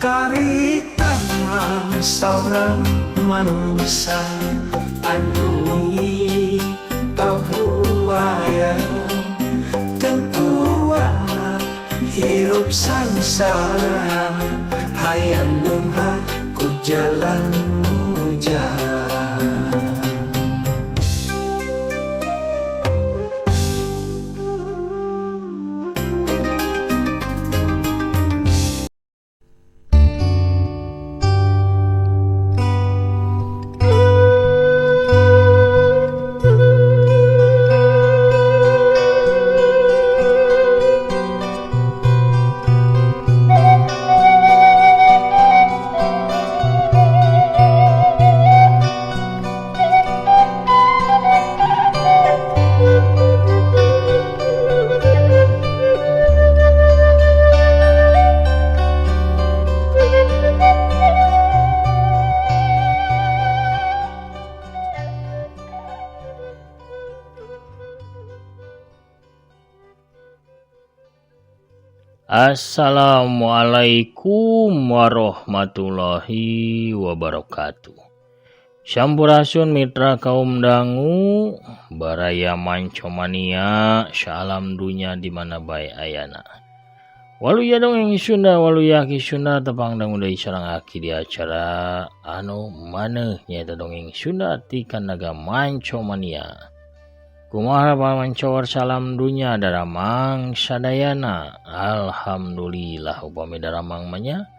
Karitan saurang manusia anu pabuaya tentuana hirup sangsara hayang beunghar ku jalan mujaha. Assalamualaikum warahmatullahi wabarakatuh. Sampurasun mitra kaum dangu baraya mancomania salam dunya di mana bae ayana. Waluya dongeng Sunda waluya Aki Sunda tepang dangu deui sareng Aki di acara anu maneuh nyaeta dongeng Sunda ti kanaga mancomania. Kumaha pamancower salam dunya daramang sadayana. Alhamdulillah upami daramang mah nya.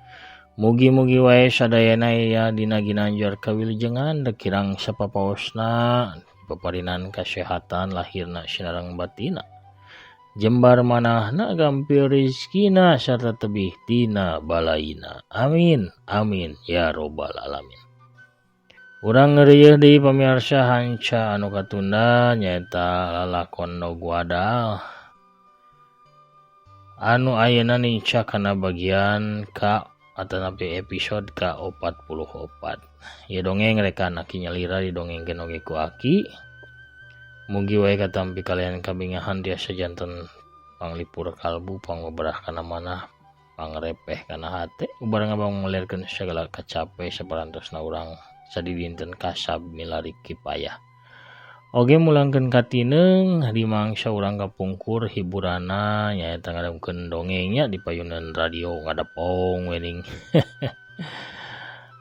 Mugi-mugi wae sadayana aya dina ginanjar kawilujengan dekirang sapapaosna paparinan kasehatan lahirna sinareng batina. Jembar manahna gampil rizkina sarta tebih tina balaina. Amin amin ya robbal alamin. Urang ngerieuh deui pamirsa hanca anu katunda nyaeta lalakon Nog Wadal anu ayeuna nincak kana bagian ka atanapi episode ka-44. Ieu dongeng rekan Aki nyalira didongengkeun oge ku Aki. Mugi wae katampi kalian kabingahan tiasa janten panglipur kalbu pangobrah kana manah pangrepeh kana hate ubar ngabang melirkeun sagala kacape saparantosna urang sadidinten kasab milari kipayah. Oge mulangkeun katineung di mangsa urang kapungkur hiburana nyaeta ngadengkeun dongengnya di payunan radio ngadepong wening.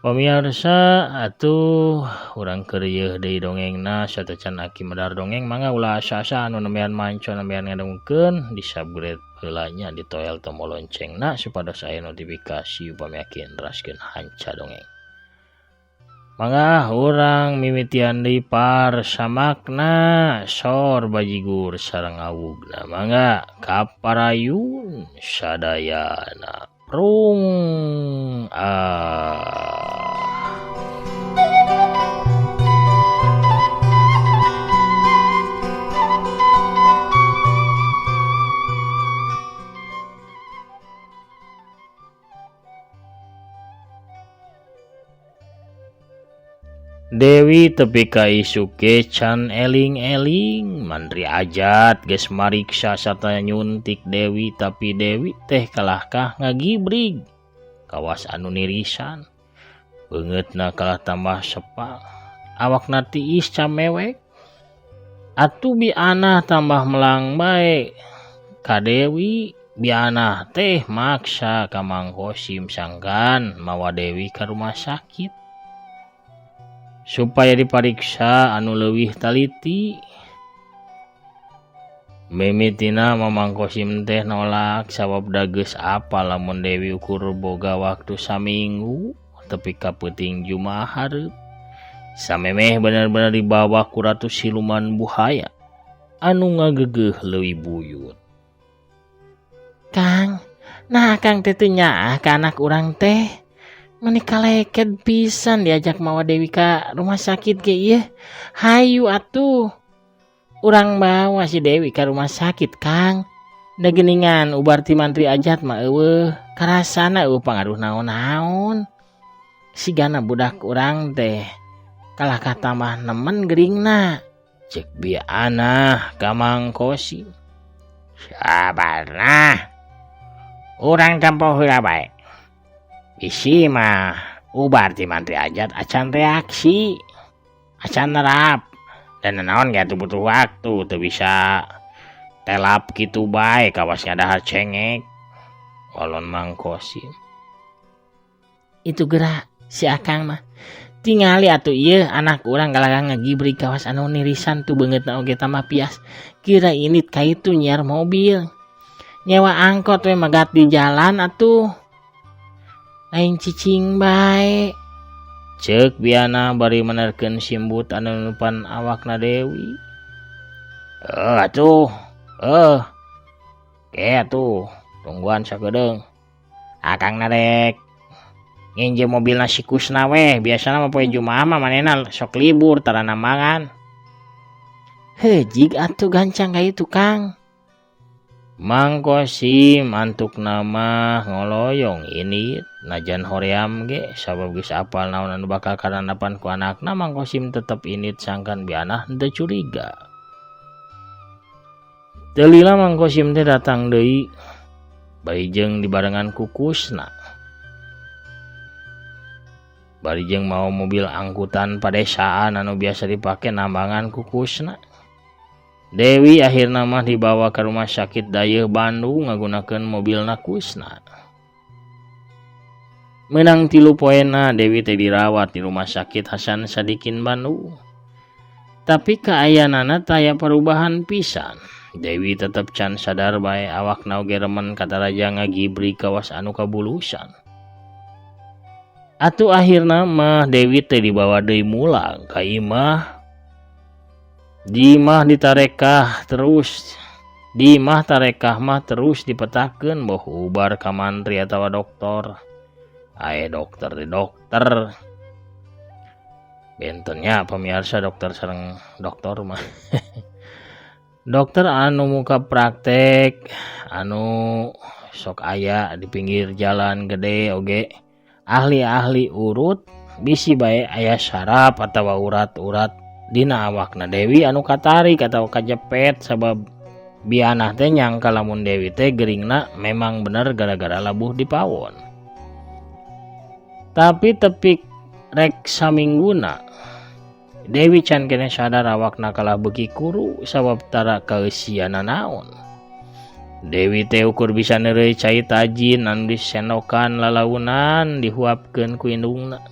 Pamiarsa atuh urang keureuh deui dongengna satacan Aki medar dongeng mangga ulah asa-asa anu nembean manco nembean ngadengkeun di subscribe heula nya ditoel tombol loncengna supados aya notifikasi upami Aki neraskeun hanca dongeng. Mangga urang mimitian deui parsamakna sor bajigur sareng awugna mangga kaparayun sadayana prung ah. Dewi tepi ka isuk ge can eling-eling mantri ajat geus mariksa sarta nyuntik Dewi tapi Dewi teh kalahkah ngagibrig kawas anu nirisan beungeutna kalah tambah sepal awakna tiis camewek atuh bianah tambah melang bae ka Dewi bianah teh maksa ka Mang Kosim sangkan mawa Dewi ka rumah sakit supaya dipariksa anu leuwih taliti. Mimitina Mamang Kosim teh nolak sabab da geus apal lamun Dewi ukur boga waktu saminggu tepi ka peuting Jumaah hareup. Samemeh bener-bener dibawa ku ratu siluman buhaya anu ngagegeuh leuwih buyut. Kang, nah Kang teh teu nyaah ka anak urang teh. Meni kaleked pisan diajak mawa Dewi ka rumah sakit ge ieu. Hayu atuh. Urang bawa si Dewi ka rumah sakit, Kang. Da geuningan ubar ti mantri ajat mah eueuh, karasana eueuh pangaruh naon-naon. Sigana budak urang teh kalah ka tambah nemen geuringna. Cek bianah ka Mang Kosim. Sabarna. Urang tempo heula bae. Bisi mah ubar ti mantri Ajat acan reaksi, acan nerap. Dan naon ge atuh butuh waktu teu bisa telap kitu bae kawas ngadahar cengek. Kolon Mang Kosim. Itu gerak si Akang mah. Tingali atuh ieu anak urang galagang ngagibrig kawas anu nirisan tuh beungeutna oge tambah pias. Kira init ka itu nyiar mobil. Nyewa angkot we magat di jalan atuh. Lain cicing bae. Ceuk Biana bari menerkeun simbut anu nunupan awakna Dewi. Atuh. Ke atuh, tungguan sakedeung. Akang narek nginjem mobilna si Kusna weh, biasana mah poe Jumaah mah manehna sok libur tara nambangan. Heuh, jig atuh gancang ka itu Kang. Mang Kosim antukna mah ngoloyong ini najan hoream ge sabab geus apal naon anu bakal karandapan ku anakna. Mang Kosim tetep init sangkan Biana henteu curiga. Teu lila Mang Kosim teh datang deui bari jeung dibarengan ku Kusna. Bari jeung mau mobil angkutan padesaan anu biasa dipake nambangan ku Kusna. Dewi akhirna mah dibawa ke rumah sakit Dayeuh Bandung ngagunakeun mobilna Kusna. Menang 3 poena Dewi teh dirawat di rumah sakit Hasan Sadikin Bandung. Tapi kaayanana taya perubahan pisan. Dewi tetep can sadar bae awakna oge remen kataraja ngagibri kawas anu kabulusan. Atuh akhirna mah Dewi teh dibawa deui mulang ka imah. Di imah ditarekah terus. Di imah tarekah mah terus dipetakeun boh ubar ka mantri atawa dokter. Ae dokter di dokter. Bentennya pemirsa dokter sareng dokter mah. Dokter anu muka praktek anu sok aya di pinggir jalan gede oge ahli-ahli urut bisi bae aya saraf atawa urat-urat dina awakna Dewi anu katarik atawa kajepet sabab Bianah teh nyangka lamun Dewi teh geringna memang bener gara-gara labuh di pawon. Tapi tepik rek samingguna Dewi can kene sadar awakna kalah beuki kuru sabab tara kaeusiana naon. Dewi teh ukur bisa neureuy cai tajin anu disenokan lalaunan dihuapkeun ku indungna.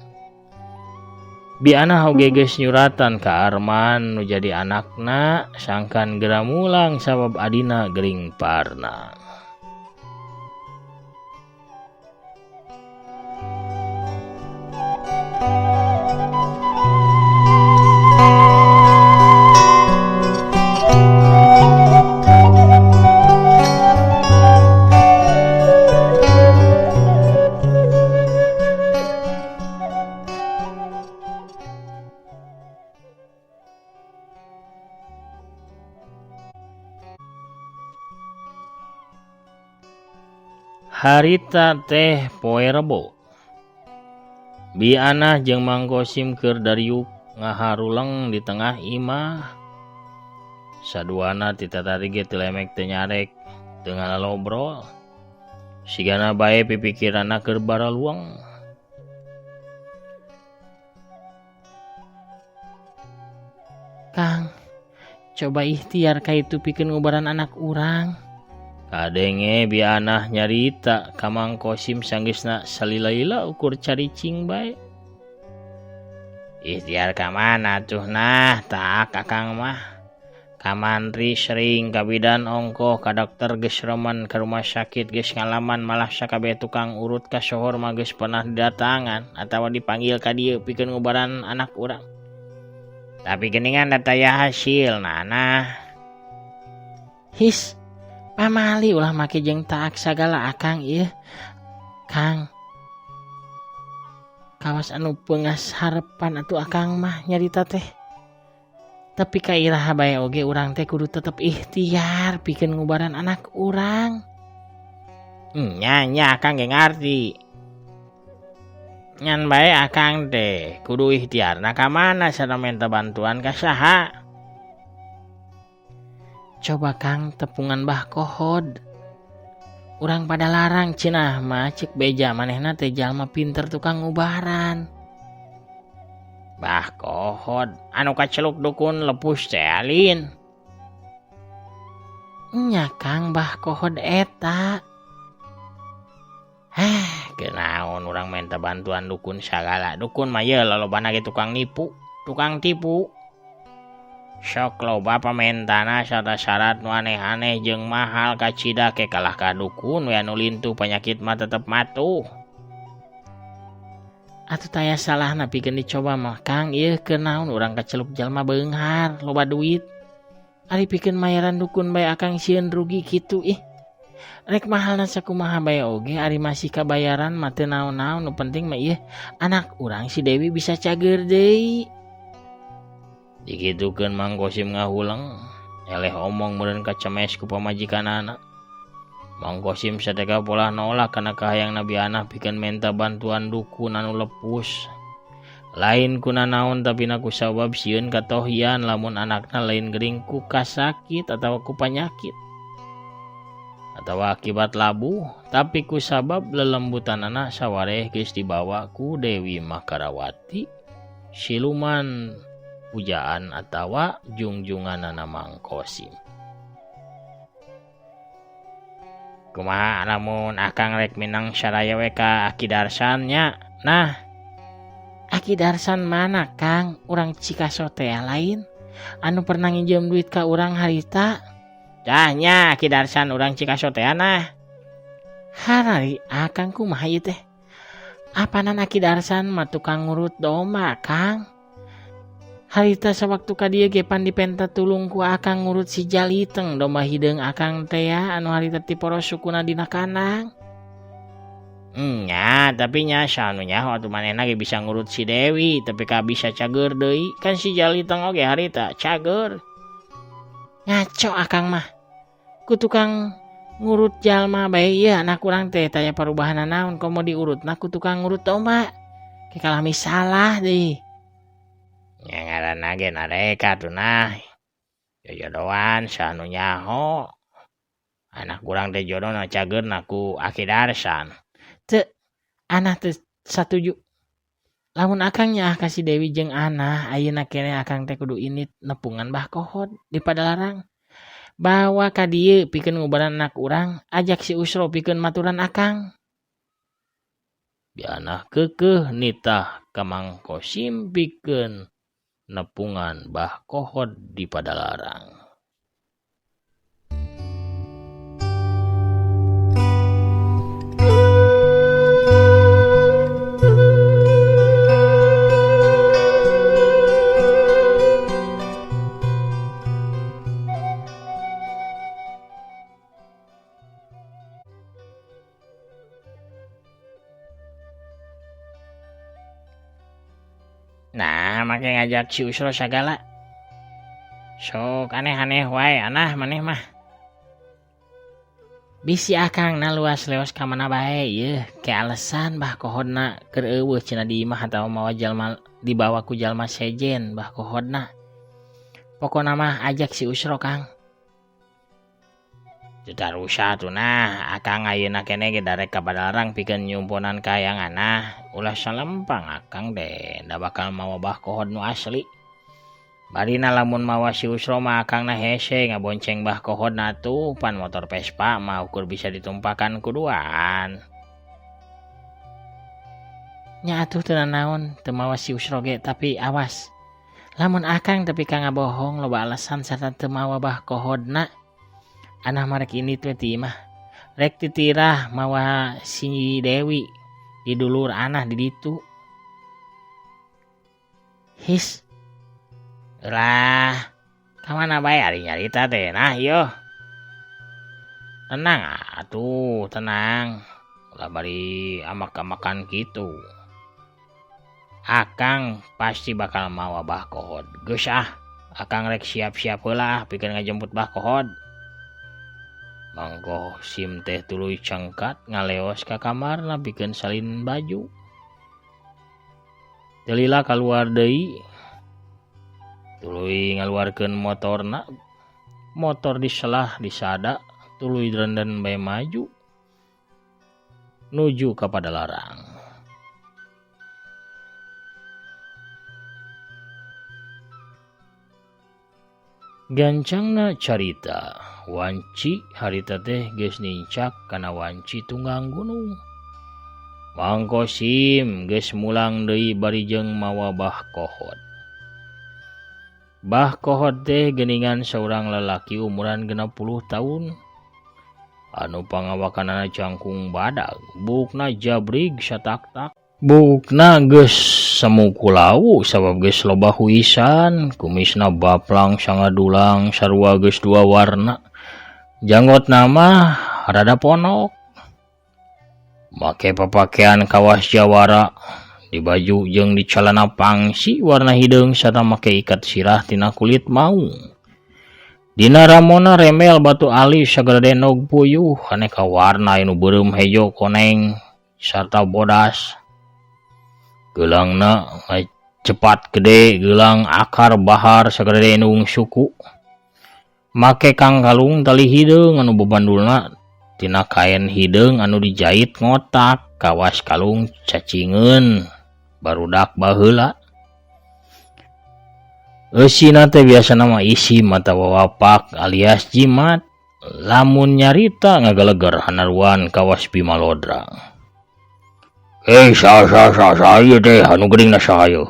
Biana oge geus nyuratan ka Arman nu jadi anakna sangkan geura mulang sabab adina gering parna. Harita teh poe Rebo. Biana jeung Mang Kosim keur dariuk ngaharuleng di tengah imah. Saduana ti tatadi ge teu lemek teu nyarek, teu ngalalobrol. Sigana bae pipikiranna keur baraluang. Kang, coba ikhtiar ka itu pikeun ngubaran anak urang. Kadenge Bianah nyarita ka Mang Kosim sanggeusna salila-lila ukur caricing bae. Ikhtiar ka mana tuh nah tak akang mah. Ka mantri sering ka bidan ongkoh ka dokter geus remen ka rumah sakit geus ngalaman malah sakabeh tukang urut ka sohor mah geus pernah didatangan atawa dipanggil ka dieu pikeun ngubaran anak urang. Tapi geuningan da taya hasil nah. His pamali ulah make jeung taak sagala akang ieu. Kang, kawas anu peungas harepan atuh akang mah nyarita teh. Tapi ka iraha bae oge urang teh kudu tetep ikhtiar pikeun ngubaran anak urang. Nya nya akang ge ngarti. Ngan bae akang teh kudu ikhtiarna ka mana sareng minta bantuan ka saha. Coba Kang tepungan Bah Kohod. Urang Padalarang cenah mah cek beja manehna teh jalma pinter tukang ngubaran. Bah Kohod anu kaceluk dukun lepus teh alin. Nya Kang Bah Kohod eta. Kenaon urang minta bantuan dukun sagala. Dukun mah ye lolobana ge tukang nipu, tukang tipu. Sok loba pamentana sarta syarat nu aneh-aneh jeung mahal kacida ke kalah ka dukun we anu lintuh panyakit mah tetep matuh. Atuh taya salahna pikeun dicoba mah Kang, ieu keur naon urang kaceluk jalma beunghar loba duit. Ari pikeun mayaran dukun bae akang sieun rugi kitu ih. Rek mahalna sakumaha bae oge ari masih kabayaran mah teu naon-naon, nu penting mah ieu anak urang si Dewi bisa cager deui. Dikitukeun Mang Kosim ngahuleng, eleh omong meureun kacemes ku pamajikanana. Mang Kosim sateka polah nolak kana kahayang Nabi Anah pikeun menta bantuan dukun anu lepus. Lain kuna naon tapi na ku sabab sieun katohian lamun anakna lain gering ku kasakit atawa ku panyakit atawa akibat labuh, tapi ku sabab lelembutanana sawareh geus dibawa ku Dewi Makarawati siluman pujaan atawa jungjunganana Mang Kosim. Kumaha lamun akang rek minang saraya we ka Aki Darsan nya? Nah, Aki Darsan mana Kang? Urang Cikaso teh lain anu pernah nginjem duit ka urang harita. Dah nya Aki Darsan urang Cikaso teh nah. Harari akang kumaha ieu teh? Apanan Aki Darsan mah tukang ngurut domba Kang. Harita sawaktu ka dieu ge pan dipenta tulung ku akang ngurut si Jaliteng domba hideung akang teh ya anu harita ti poros sukuna dina kandang. Nya, tapi nya anu nyaho atuh manehna ge bisa ngurut si Dewi tapi ka bisa cager deui kan si Jaliteng oge harita cager. Ngaco akang mah. Ku tukang ngurut jalma bae ieu anak urang teh taya parubahan naon komo diurutna ku tukang ngurut domba. Ke kalami salah deui. Nya ngaranna ge nareka tuh nah. Jojodoan saha nu nyaho. Anak urang teh jodona cagerna ku Aki Darsan. Teu anah teu satuju. Lamun akang nyaah ka si Dewi jeung anah ayeuna keneh akang teh kudu indit nepungan Bah Kohod di Padalarang. Bawa ka dieu pikeun ngubaran anak urang, ajak si Usro pikeun maturan akang. Bianah keukeuh nitah ka Mang Kosim pikeun nepungan Bah Kohod di Padalarang. Nah, make ngajak si Usro sagala. Sok aneh-aneh wae anah maneh mah. Bisi akang na luas leos ka mana bae yeuh, ke alasan Bah Kohodna keur eueuh cenah di imah atawa mawa jalma dibawa ku jalma sejen Bah Kohodna. Pokona mah ajak si Usro Kang. Teu tarusah tuh nah, akang ayeuna keneh ge darek ka Padalarang pikeun nyumponan kahayanganna. Ulah salempang akang deh, da bakal mawa Bah Kohod nu asli. Barina lamun mawa si Usro mah akangna hese ngabonceng Bah Kohodna tuh, pan motor Vespa mah ukur bisa ditumpakan kuduan. Nya atuh teu nanaon teu mawa si Usro ge, tapi awas. Lamun akang tepi ka ngabohong loba alasan sarta teu mawa Bah Kohodna. Anah marek ini teh ti imah. Rek titirah mawa si Dewi di dulur anah di ditu. His. Lah, ka mana bae ari nyarita teh nah ieu. Tenang atuh, tenang. Ulah bari amak-amakan kitu. Akang pasti bakal mawa Bah Kohod. Geus ah, akang rek siap-siap heula pikeun ngajemput Bah Kohod. Mang Kosim teh tuluy cengkat ngaleos ka kamarna pikeun salin baju. Teu lila kaluar deui. Tuluy ngaluarkeun motorna. Motor diselah disada tuluy drenden bae maju. Nuju ka Padalarang. Gancangna carita wanci harita teh geus nincak kana wanci tunggang gunung. Mang Kosim geus mulang deui bari jeung mawa Bah Kohod. Bah Kohod teh geuningan saurang lalaki umuran 60 tahun. Anu pangawakanana jangkung badag, buukna jabrig satak-tak. Buukna geus semu kulawu sabab geus loba huisan, kumisna baplang sangadulang sarua geus dua warna. Janggotna mah rada ponok. Make papakean kawas jawara, di baju jeung di calana pangsi warna hideung sarta make ikat sirah tina kulit maung. Dina ramona remel batu alis sagede nog puyuh aneka warna anu beureum hejo koneng sarta bodas. Geulangna cepat gede geulang akar bahar sagede endung suku. Make kangkalung tali hideung anu bebandulna tina kaen hideung anu dijait ngotak kawas kalung cacingeun barudak baheula. Eusina teh biasana mah isi mata wawapak alias jimat lamun nyarita ngagaleger hanaruan kawas Bimalodra. Sa ieu teh anu geuringna saha ieu?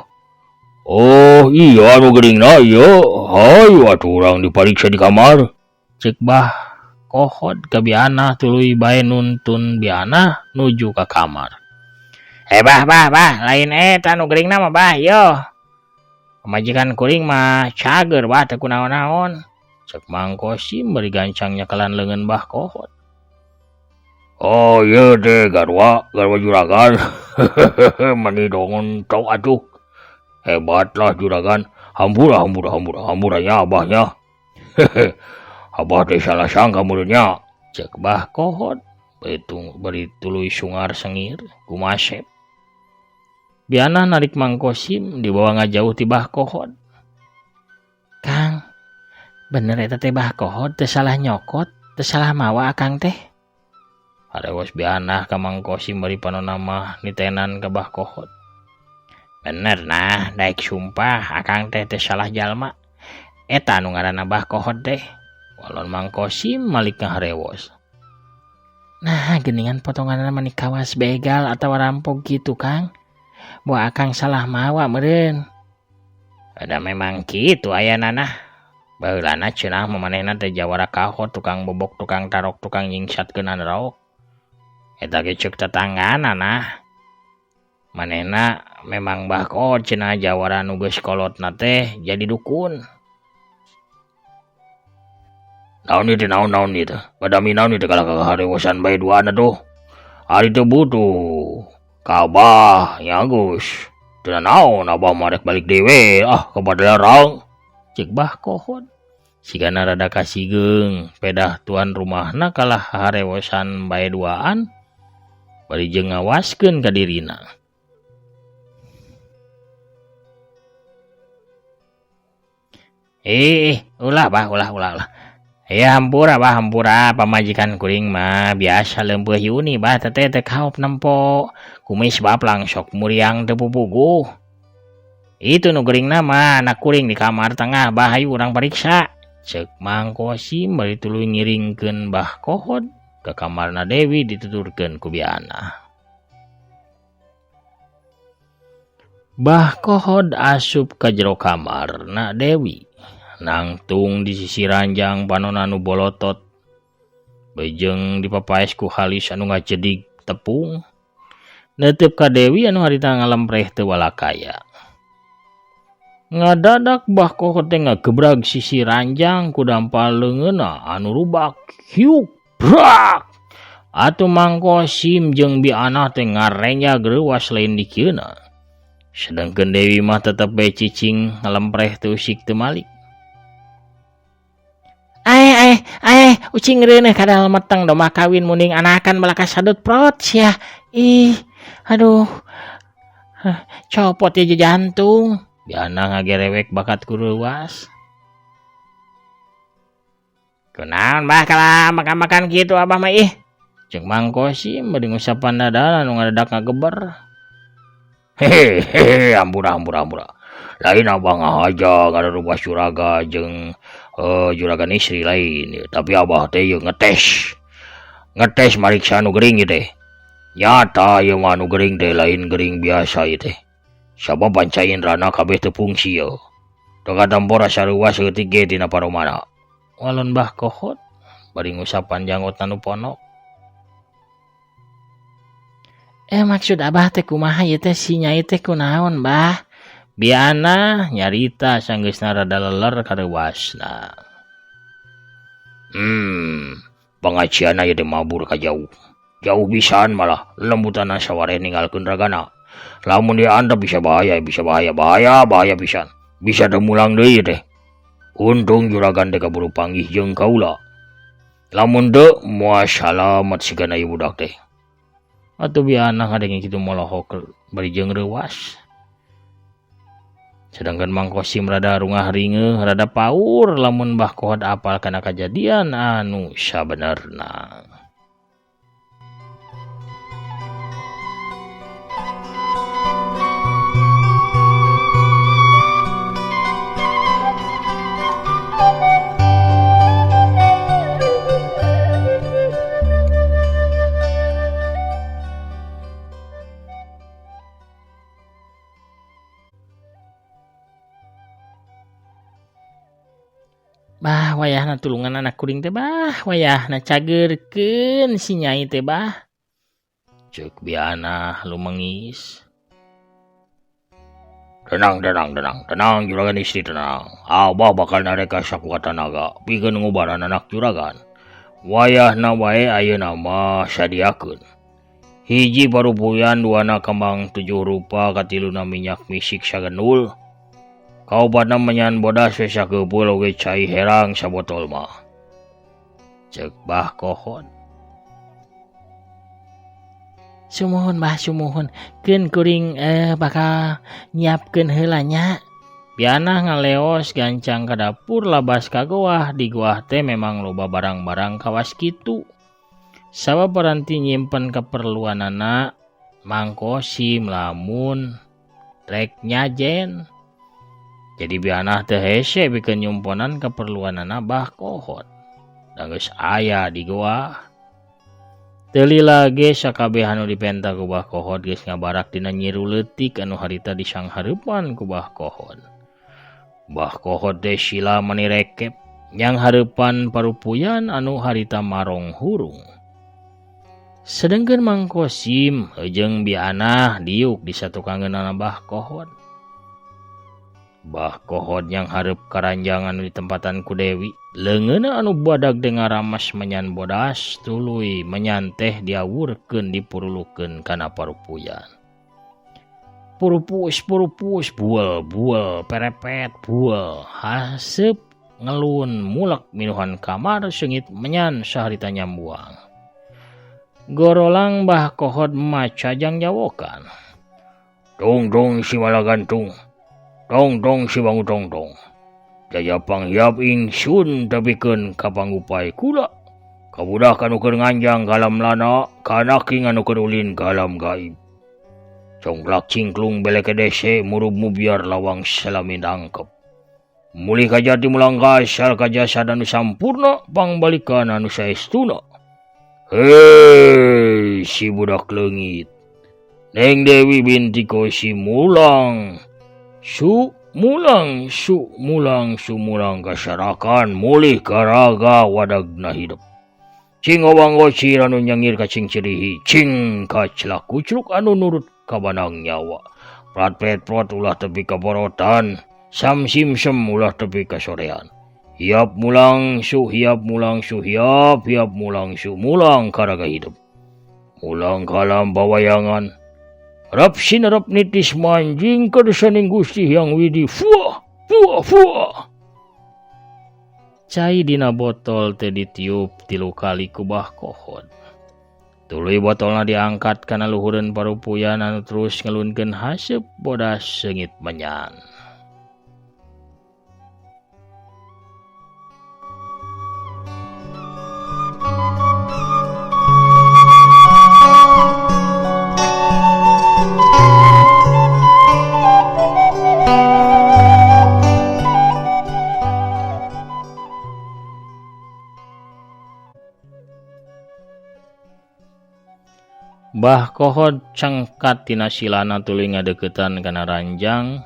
Oh iya anu geuringna ieu. Hayu atuh urang dipariksa di kamar. Ceuk Bah Kohod ka Biana tuluy bae nuntun Biana nuju ka kamar. Bah bah lain eta anu geuringna mah bah ieu. Pamajikan kuring mah cager bah teu kunaon-naon. Ceuk Mang Kosim bari gancang nyakalan leungeun Bah Kohod. Oh ieu teh garwa juragan. Mani dongon tok atuh. Hebatlah juragan. Hampura nya abahnya. Abah teh salah sangka meureun. Ceuk Bah Kohod bari tuluy sungar sengir kumasep. Biana narik Mang Kosim dibawa ngajauh ti Bah Kohod. Kang, bener eta teh Bah Kohod teu salah nyokot, teu salah mawa akang teh. Harewos Biana ka Mang Kosim bari panona mah nitenan ka Bah Kohod. Bener nah, daek sumpah akang teh teu salah jalma. Eta anu ngaranna Bah Kohod teh. Walon Mang Kosim malik ngaharewos. Nah, geuningan potonganna mani kawas begal atawa rampok gitu, Kang. Buah akang salah mawa meureun. Ada memang kitu ayana nah. Baheulana cenah manehna teh jawara kahot, tukang bobok, tukang tarok, tukang nyingsatkeun raok. Eta ge ceuk tetanggana nah. Manehna memang Bah Kohod cenah jawara nu geus kolotna teh jadi dukun. Naon ieu teh naon ieu teh? Badami naon ieu teh kalah kaharewosan bae duaan atuh. Ari teu butuh. Kabah nya Gus. Teu naon abah mah rek balik dewe ah ka Padalarang. Ceuk Bah Kohod. Sigana rada kasigeung pedah tuan rumahna kalah harewosan bae duaan bari jeung ngawaskeun ka dirina. Ulah bah ulah. Ya hampura bah hampura pamajikan kuring mah biasa leumpeuh yuni bah teteh teh kaop nempo kumis baplang sok muriang teu pupuguh. Itu nu geuringna mah anak kuring di kamar tengah bah hayu urang pariksa. Ceuk Mang Kosim bari tuluy ngiringkeun Bah Kohod ka kamarna Dewi dituturkeun ku Biana. Bah Kohod asup ka jero kamarna Dewi. Nangtung di sisi ranjang panona nu bolotot bejeng dipapaes ku halis anu ngajedig tepung neuteup ka Dewi anu harita ngalempreh teu walakaya. Ngadadak Bah Kohod teh ngagebrag sisi ranjang ku dampal leungeunna anu rubak hiuk brak. Atuh Mang Kosim jeung Biana teh ngarenjag reuwas lain dikieuna. Sedengkeun Dewi mah tetep bae cicing ngalempreh teu usik teu malik. Aeh, ucing reuneuh kadal meteng domba kawin munding anakan balaka sadut prot sia. Ih, aduh. Copot ya jantung. Biana ngagerewek bakat ku reuwas. Kunaon bah kalah makan-makan kitu abah mah ih. Ceuk Mang Kosim bari ngusapan dadana nu ngadadak ngageber. Hehehe, ampura ampura ampura. Lain abah ngahaja ngarubah juraga jeung juragan istri lain, tapi abah teh ieu ngetes. Ngetes mariksa nu gering ieu teh. Nyata ieu mah nu gering teh lain gering biasa ieu teh. Sabab panca indrana kabeh teu fungsi ieu. Teu katempo rasa reuwas leutik ge tina paromana. Walon Bah Kohod bari ngusapan janggotna nu ponok. Maksud abah teh kumaha ieu teh si nyai teh kunaon bah? Biana nyarita sanggeusna rada leler kareuwasna. Pangajianna ieu teh mabur ka jauh. Jauh pisan malah lembutanna sawareh ninggalkeun ragana. Lamun diantep bisa bahaya, bahaya, bahaya pisan. Bisa teu mulang deui teh. Untung juragan teh kaburu panggih jeung kaula. Lamun teu moal salamet sigana ieu budak teh. Atuh biana ngadenge kitu molohok bari jeung reuwas. Sedangkan Mang Kosim rada rungah ringeuh, rada paur lamun Bah Kohod apal kana kajadian anu sabenerna. Bah wayahna tulungan anak kuring teh bah wayahna cageurkeun si nyai teh bah. Ceuk biana lumengis. Tenang tenang tenang tenang juragan istri tenang. Abah bakal nareka sakuat tanaga pikeun ngubaran anak juragan. Wayahna wae ayeuna mah sadiakeun. Hiji parupuyan duana kembang 7 rupa katiluna minyak misik sagendul. Kaopatna menyan bodas we sakeupul oge cai herang sabotol mah. Ceuk Bah Kohod. Sumuhun bah sumuhun, keun kuring bakal nyiapkeun heula nya. Biana ngaleos gancang ka dapur labas ka goah, di goah teh memang loba barang-barang kawas kitu. Sabab paranti nyimpen keperluanana Mang Kosim lamun rek nyajen. Jadi bianah teh hese bikeun nyumponan keperluanana Bah Kohod. Da geus aya di goa. Teu lila ge sakabeh anu dipenta ku Bah Kohod geus ngabarak dina nyiru leutik anu harita disanghareupan ku Bah Kohod. Bah Kohod teh sila mani rekep yang hareupan parupuyan anu harita marong hurung. Sedengkeun Mang Kosim jeung bianah diuk di satukangeunana Bah Kohod. Bah Kohod yang hareup karanjangan anu ditempatan ku Dewi, leungeunna anu badag teh ngaramas menyan bodas tuluy menyan teh diawurkeun dipurulukeun kana parupuyan. Purupus purupus buel buel perepet buel haseup ngelun mulek minuhan kamar seungit menyan saharita nyambuang. Gorolang Bah Kohod maca jang jawokan. Dong dong si malagantung. Dong dong si bangu dong dong. Jaya panghiap ingsun tepikeun ka pangupai kula. Kabudah kanu keur nganjang ka alam lana, kanaki anu keur ulin ka alam gaib. Congklak cingklung belekedese murub mubiar lawang salamin angkep. Mulih kajati mulang kasal kajasa anu sampurna pangbalikan anu saestuna. Hei si budak leungit. Neng Dewi binti Kosi mulang. Su mulang su mulang su mulang kasarakan mulih karaga wadagna hidup. Cing owang gocir anu nyangir ka cing cirihi, cing kacelak kucluk anu nurut kabanang nyawa. Prat pret prot ulah tepi kaborotan, sam sim sem ulah tepi kasorean. Hiap mulang su hiap mulang su hiap hiap mulang su mulang karaga hidup. Mulang kalam bawayangan. Rap sinarap nitis manjing kedesaning Gusti Hyang Widi. Fuah, fuah, fuah. Cai dina botol teh ditiup 3 kali ku Bah Kohod. Tuluy botolna diangkat kana luhureun parupuyan anu terus ngelunkeun haseup bodas seungit menyan. Bah Kohod cengkat tina silana tuluy ngadeuketan kana ranjang.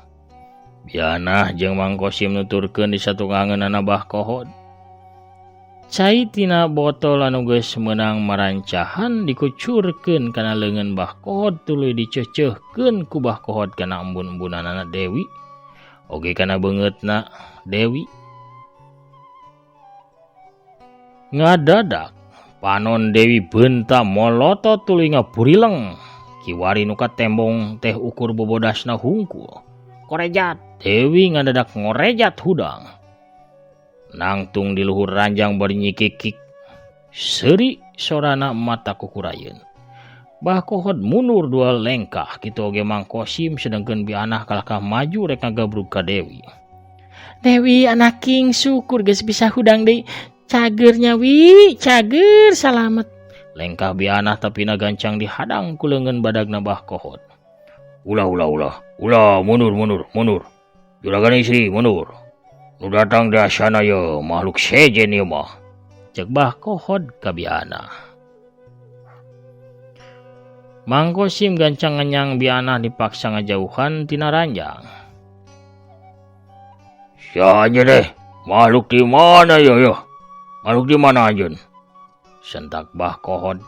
Bianah jeung Mang Kosim nuturkeun di satungangeunana Bah Kohod. Cai tina botol anu geus meunang marancahan dikucurkeun kana leungeun Bah Kohod tuluy diceuceuhkeun ku Bah Kohod kana embun-embunanana Dewi oge kana beungeutna Dewi. Ngadadak panon Dewi beunta molotot tuluy ngaburileng kiwari nu katembong teh ukur bobodasna hungkul. Korejat Dewi ngadadak ngorejat hudang. Nangtung di luhur ranjang bari nyikikik seuri sorana mata kukurayeun. Bah Kohod mundur dua lengkah kitu oge Mang Kosim sedengkeun Bianah kalakah maju rek ngagabrug ka Dewi. Dewi anak king syukur geus bisa hudang deui. Cagernya wi, cager salamet. Lengkah Bianah tapina gancang dihadang ku leungeun badagna Bah Kohod. Ulah ulah ulah, ulah mundur mundur mundur. Juragan istri mundur. Nu datang di asana ye makhluk sejen ieu mah. Cek Bah Kohod ka Bianah. Mang Kosim gancang ngenyang Bianah dipaksa ngajauhan tina ranjang. Sia aja deh, makhluk di mana yo yo? Makhluk di mana anjeun? Sentak Bah Kohod.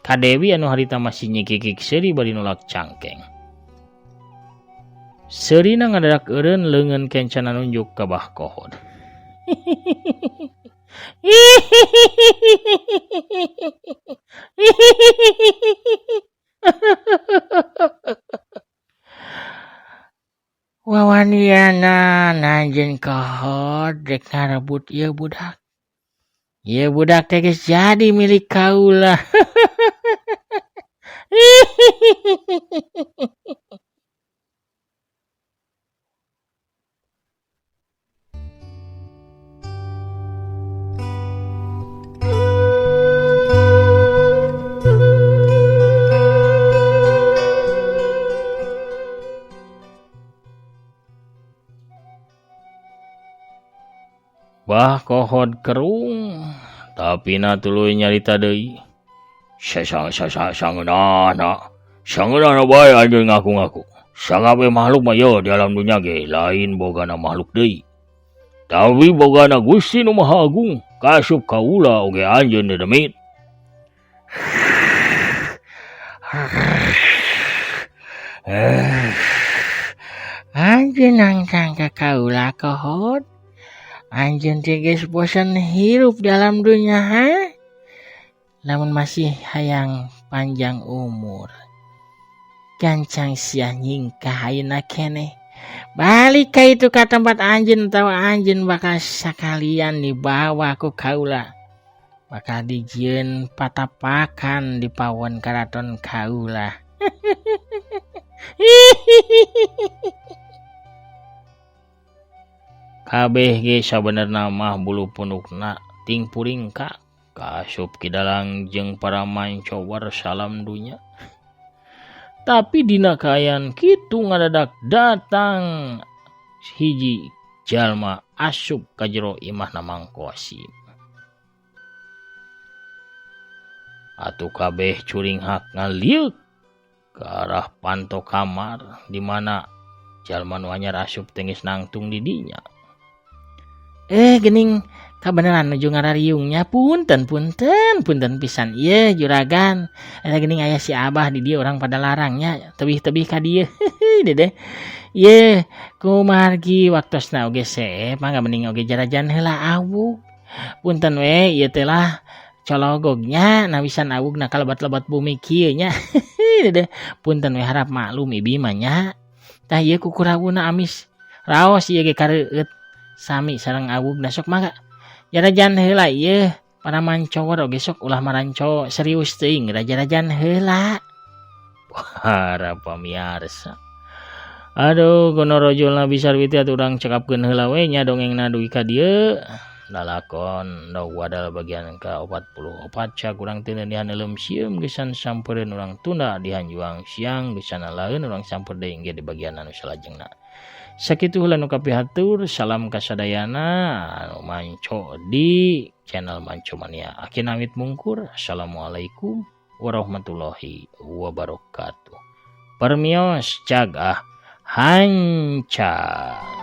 Ka Dewi anu harita masih nyikikik seuri bari nolak cangkeng. Seurina ngadadak eureun leungeun kencana nunjuk ka Bah Kohod. Wawaniana anjeun Kohod rek ngarebut ieu budak. Ieu budak teh geus jadi milik kaula. Bah Kohod kerung tapi na tuluy nyarita deui. Sangeunahna sangeunahna bae anjeun ngaku-ngaku. Sakabe makhluk mah ye di alam dunya ge lain bogana makhluk deui. Tapi bogana Gusti Nu Maha Agung kasup kaula oge anjeun dedemit. Anjeun nangkang ka kaula Kohod. Anjeun teh geus bosan hirup dalam dunia ha? Namun masih hayang panjang umur. Gancang sia nyingkah ayeuna keneh. Balik ka itu ka tempat anjeun atawa anjeun bakal sakalian dibawa ku kaula. Bakal dijieun patapakan di pawon karaton kaula. Kabeh ge sabenerna mah bulu punukna ting puringkak kaasup Ki Dalang jeung para mancower salam dunya. Tapi dina kaayaan kitu ngadadak datang hiji jalma asup ka jero imahna Mang Kosim. Atuh kabeh curinghak ngalieuk ka arah panto kamar di mana jalma nu anyar asup teh geus nangtung di dinya. Gening kabeneran nuju ngarariungnya punten punten punten pisan ieu juragan. Eta geuning aya si Abah di dieu urang pada larangnya tebih-tebih ka dieu. Dedeh. Ieu kumargi waktosna oge seep mangga mending oge jarajan heula awug. Punten we ieu teh lah cologognya nawisan awugna kalebat-lebat bumi kieu nya. Dedeh. Punten we harap maklum ibi mah nya. Tah ieu kukurawuna amis raos ieu ge kareueut. Sami sareng awugna sok mangga jarajan heula ieu para mancower oge sok ulah maranco serius teuing jarajan heula. Para pamiarsa. Aduh gonorojolna bisa witi atuh urang cekapkeun heula we nya dongengna dugi ka dieu. Lalakon Endog Wadal bagian ka-44 cak urang teu dihan euleum sieum geusan sampereun urang tunda dihanjuang siang geusan laeun urang samper deui engge di bagian anu salajengna. Sakitu heula nu kapihatur, salam kasadayana anu manco di channel Manco Mania. Akhirna amit mungkur. Assalamualaikum warahmatullahi wabarakatuh. Permios cag ah hancang.